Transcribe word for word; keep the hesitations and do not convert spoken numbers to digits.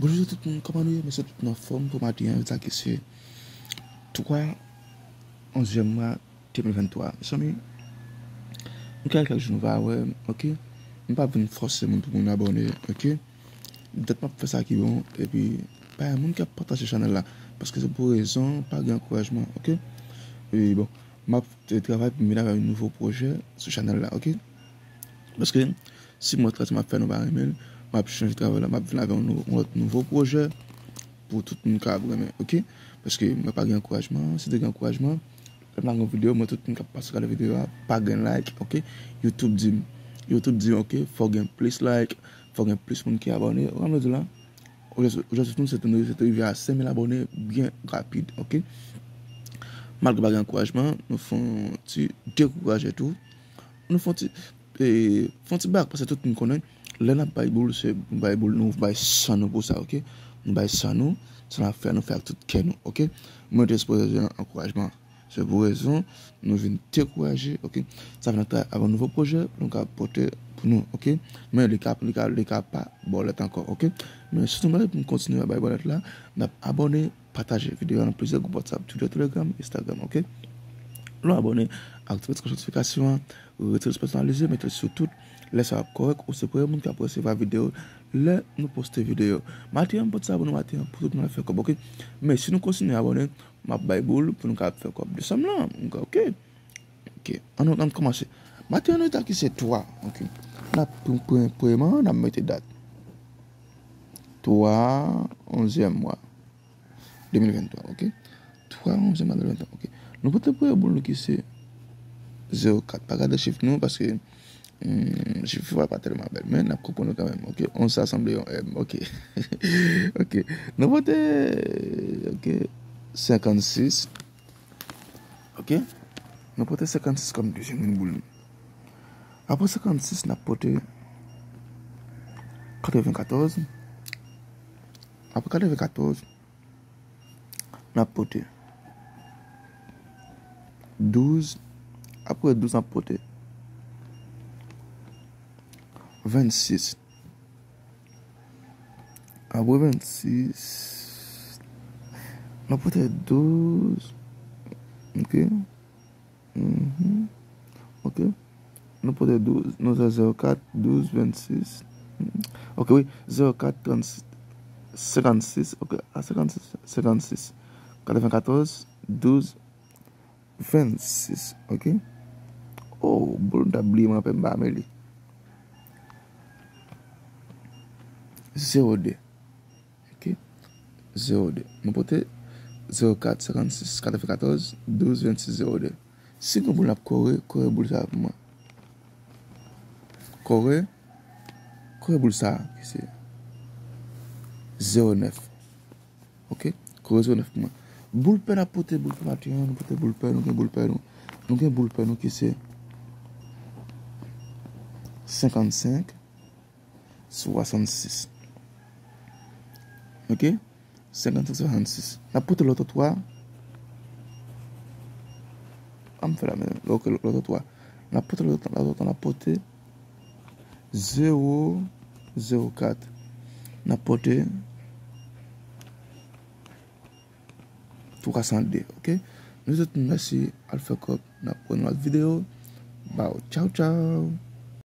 Bonjou tout moun, kòman nou ye? M swete tout moun anfòm pou maten an, sa ki se twa onzyèm mwa de mil venntwa. Mezanmi, nou gen kèk jou nou pa wè, oke? M p ap vin fòse moun pou moun abòne, oke? Petèt m ap fè sa ki bon, epi pa gen moun k ap pataje chanèl la, paske se pou rezon pa gen ankourajman, oke? E bon, m ap, e, travay pou m vin avèk yon nouvo pwojè sou chanèl la, oke? Paske si mwen travay sa m ap fè nou pa renmen l, m ap chanje travay la, m ap vin avèk yon nou-, yon lòt nouvo pwojè pou tout moun ka ap renmen, oke? Paske mwen pa gen ankourajman, si te gen ankourajman, lè m lage yon videyo, mwen tout moun k ap pase gade videyo a, pa gen like, oke? YouTube di m, YouTube di m, oke, fò gen plis like, fò gen plis moun ki abòne, ou konprann sa m di w la? Objektif nou se te, se te rive a senk mil abòne byen rapid, oke? Malgre pa gen ankourajman, nou fè yon ti dekouraje tou. Nou fè yon ti, e, fè yon ti bak, paske tout moun konnen, lè n ap bay boul, se nou bay boul, nou bay san nou pou sa, oke? Nou bay san nou, sa n ap fè, nou fè ak tout kè nou, oke? Mwen te sipoze gen ankourajman. Se pou rezon nou vin dekouraje, oke? Sa vin antre avèk nouvo pwojè, nou ka pote pou nou, oke? Men li ka, li ka, li ka pa bòlèt ankò, oke? Men si nou vle pou nou kontinye bay bòlèt la, n ap abòne, pataje videyo a nan plizyè gwoup WhatsApp, Twitter, Telegram, Instagram, oke? Lè w abòne, aktive ti klòch notifikasyon an, retire ti pèsonalize, mete l sou tout. Lè sa ap kòrèk, ou se premye moun k ap resevwa videyo lè nou poste videyo. Maten an, m pote sa pou nou maten an, pou tout moun al fè kòb, oke? Men si nou kontinye abòne, m ap bay boul pou nou ka fè kòb. Desanm lan, m ka, oke? Oke, ann, ann kòmanse. Maten an, nou ta ki se twa, oke? N ap pran, pran, premye an, n ap mete dat. Twa, onzyèm mwa. de mil venntwa, oke? Twa onzyèm a de mil venntwa, oke. Nou pote premye boul nou ki se zewo kat. Pa gade chif nou, paske, hmm, chif yo pa tèlman bèl, men n ap konprann yo kanmenm, oke? Onz sa sanble yon M, oke. Oke. Nou pote, oke, senkannsis. Oke? Nou pote senkannsis kòm dezyèm boul nou. Apre senkannsis, n ap pote katrevenkatòz. Apre katrevenkatòz, n ap pote douz. Apre douz, n ap pote vennsis. Apre vennsis, n ap pote douz. Oke. Mhm. Oke. Nou pote douz, nou fè zewo kat, douz, vennsis. Mhm. Oke, wi. Zewo kat, trannsis, senkannsis. Oke, a senkannsis, senkannsis. Katrevenkatòz, douz, vennsis. Oke. Oh, boul m t ap bliye, m anpè m pa mele. Zewo de. Oke. Zewo de. Nou pote zewo kat, senkannsis, katrevenkatòz, douz, vennsis, zewo de. Si gen boul n ap kore, kore boul sa pou mwen. Kore, kore boul sa, ki se zewo nèf. Oke? Kore zewo nèf pou mwen. Boul pè n ap pote, boul pè maten an, nou pote boul pè, nou gen boul pè nou. Nou gen boul pè nou ki se senkannsenk. Swasannsis. Oke? Senkannsenk, swasannsis. N ap pote lòt twa. An m fè la menm. Oke, lòt twa. N ap pote lòt, lòt twa, n ap pote zewo, zewo kat. N ap pote twa san de, oke? Nou tout, mèsi, al fè kòb. N ap wè nan lòt videyo. Baw, tchaw, tchaw.